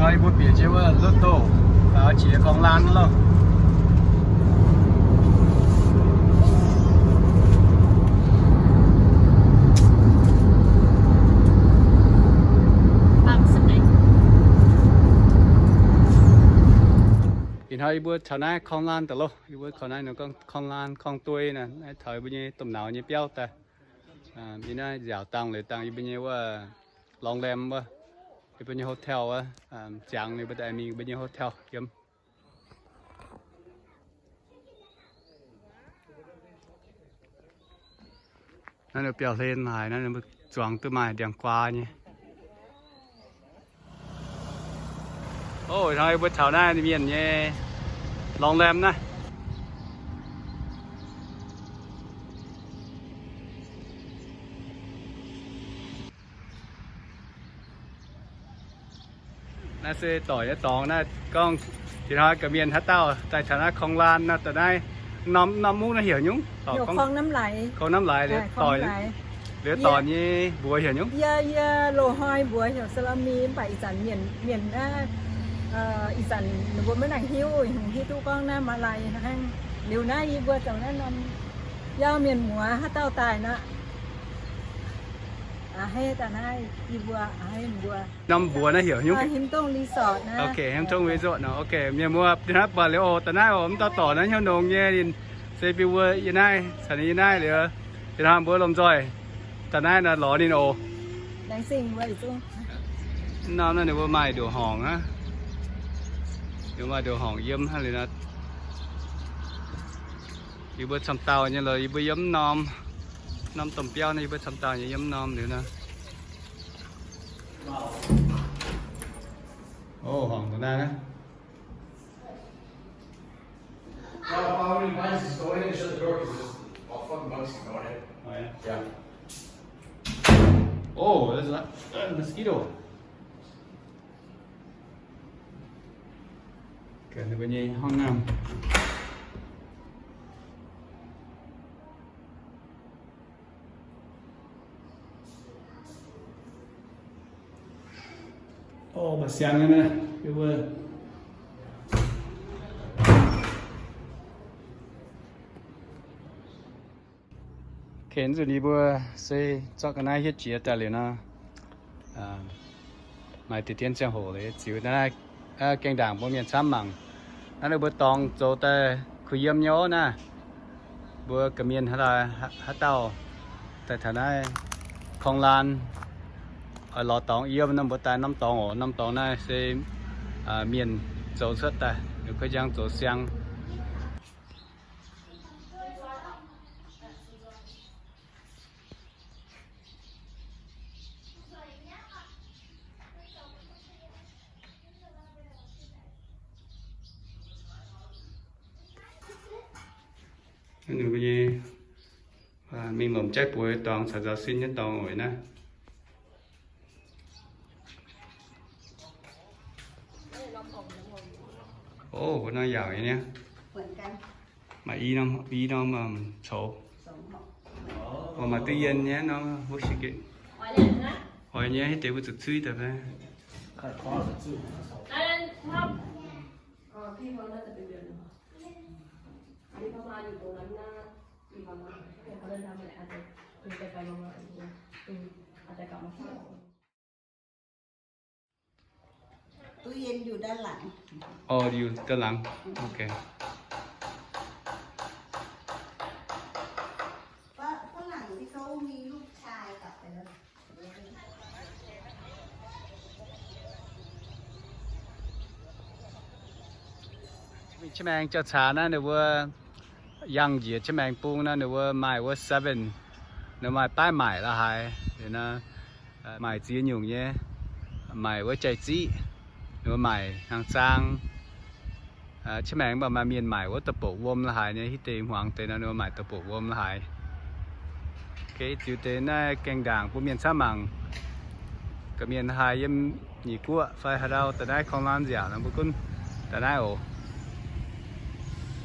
Yie mbuo bieqc jienv wuov lotto, faaux jiex korng laan loh. Ih hnoi yie mbuo taux naaiv korng laan daaih loh. Yie mbuo korng naaiv nor gorngv korng laan, korng duei naaiv, naaiv taux yie mbuo nyei domh nauz nyei biauv daaih. Yie naaiv nziaauc dangh liuz dangh yie mbuo nyei wuov โรงแรม wuov, yie mbuo nyei hotel wuov, ziangx ninh mbuo daaih mingh yie mbuo nyei hotel yiem. Naaiv biauv hlen haaix, naaiv mbuo zuangx duqv maaih ndiangx-guaa nyei. Ov, hnoi mbuo taux naaiv mienh nyei โรงแรม naaiv. Naaiv se doic nyei dorngx naaiv, gorngv ih hnoi ga'mienh haaix dauh daaih taux naaiv korng laan nor, daaih naaiv norm, norm mungv naaiv heuc nyungc? Korng Namv Laaix. Korng Namv Laaix liuz doic, liuz dorngc nyei mbuox heuc nyungc? Yie, yie loz-hnoi mbuox heuc สะระมี mv baac ih zanc mienh, mienh naaiv, ih zanc ninh mbuo maiv nangc hiuv, hiuv duqv gorngv naaiv Malay hnangv. Liuz naaiv yie mbuo zoux naaiv norm biauv mienh muoz haaix dauh daaih nor, a'hneiv daaih naaiv yie mbuo, a'hneiv mbuo. Norm mbuox naaiv heuc nyungc? Himdong Resort naaiv. Ok, Himdong Resort nor. Ok, mienh muoz, ih hnoi buatc liuz oc, daaih naaiv oc, mv dauh dorc naaiv hnyouv nongx nyei ninh se mbuo yie naaiv, caux ninh yie naaiv liuz, ih hnoi mbuo lomh nzoih daaih naaiv nor lorz ninh oc. Laengz zingh mbuo yietc zungv. Norm naaiv ninh mbuo maaih ndoqc horngc aqv. Ninh maaih ndoqc horngc yiem hnangv liuz nor. Yie mbuo camv dauh nyei lorqc, yie mbuo yiem norm, norm domh biauv naaiv, yie mbuo camv dauh nyei yiem norm liuz nor. Ov, horngc dongh naaiv aqv. Now, if I were to advise, just go ahead and shut the door, 'cause there's a fucking bugs can go in it. Oh, yeah? Yeah. Oh, there's a, a mosquito. Kể về nhì, hông ngầm. Ov, maiv siang nyei naaiv, yie mbuo. Kèn nzunc yie mbuo se zorqv ga'naaiv hietv jiex daaih liuz nor, maaih deix dien ziangh hoc liuz ziux naaiv, gaengh ndaangc mbuo mienh camv mangc. Naaiv ninh mbuo dorngx zoux daaih kuh yiem nyei ov naaiv. Mbuo ga'mienh haaix dauh daaih taux naaiv korng laan, oix lorz dorngx yiem nor mbuo daaih norm dorngx oc. Norm dorngx naaiv se mienh zoux cuotv daaih, ninh kuv njang zoux siang. Ninh mbuo nyei mingh lomc jaiv buoz dorngx caux nzaaux sin nyei dorngx oc naaiv. Ov, mbuo nor yaauc nyei niaa. Maaih i norm, i norm coux. Maaih duqv yienh nyei norm wuov si geh. Oix nyei, hiuv deix mbuo zuqc cuiv daaih fai. Ov, อยู่ด้านหลัง โอเค. มีเจ้าแมงเจ้าสานะ ninh mbuo yangh njiec เจ้าแมง bung nor, ninh mbuo maaih wuov seven, ninh maaih baav maaic la'haaix, maaic ziex nyungc nyei, maaic wuov jai-ziqv, ninh mbuo maaic hnaangx-zaang. เจ้าแมง mv baac maaih mienh maaic wuov da'bouc wuom la'haaix nyei, hitv deix hmuangx deix nor ninh mbuo maaic da'bouc wuom la'haaix. Ziux deix naaiv gaengh ndaangc bun mienh camv mangc. Ga'mienh haaix yiem Nyic Guoqv fai haaix ndau daaih naaiv korng laan nziaauc nor mbuo gunv daaih naaiv oc.